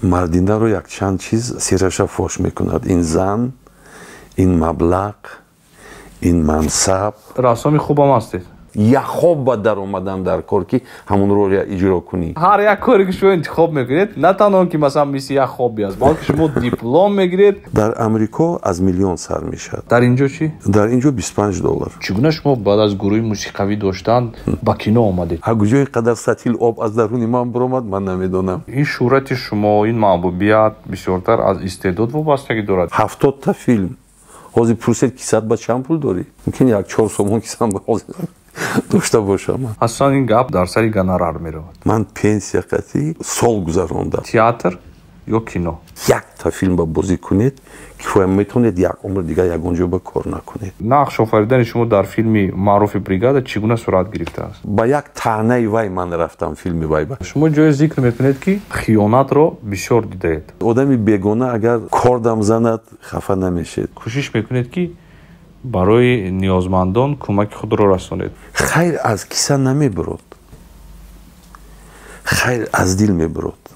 Мардинаро якчанд чиз сираша фош мекунад: ин зан, ин маблағ, ин мансаб. Рассоми хубам ҳастед. Як хоб ба даромадан дар кор, ки ҳамон роль иҷро кунӣ. Ҳар як коре, ки шумо интихоб мекунед, на танҳо ки масалан мисли як хобби аст, балки шумо диплом мегиред. Дар Амрико аз миллион сар мешавад. Дар инҷо чӣ? Дар инҷо 25 доллар. Чӣ гуна шумо баъд аз гурӯҳи мусиқавӣ доштан ба кино омадед? А куҷои қадар сатил об аз даруни ман баромад, ман намедонам. Ин шӯҳрати шумо, ин маҳбубият бисёртар аз истеъдод вобастагӣ дорад. 70-та филм. Ҳозир пурсед, кисат ба чанд пул дорӣ, мумкин як 4 сомон кисам ба ҳозир дошта бошам. Асосан ин гап дар сари гонорар меравад. Ман пенсия қатӣ сол гузарондам. Театр ё кино? Якта филм ба бозӣ кунед, кифоя, метавонед як умр дигар ягон ҷо ба кор накунед. Нақш офаридани шумо дар филми маъруфи «Бригада» чӣ гуна сурат гирифтааст? Ба як таънаи вай ман рафтам филми вай ба. Шумо ҷое зикр мекунед, ки хиёнатро бисёр дидаед. Одами бегона агар кордам занад, хафа намешед. Кӯшиш мекунед, ки барои ниёзмандон кӯмаки худро расонед. Хайр аз киса намебурод, хайр аз дил мебурод.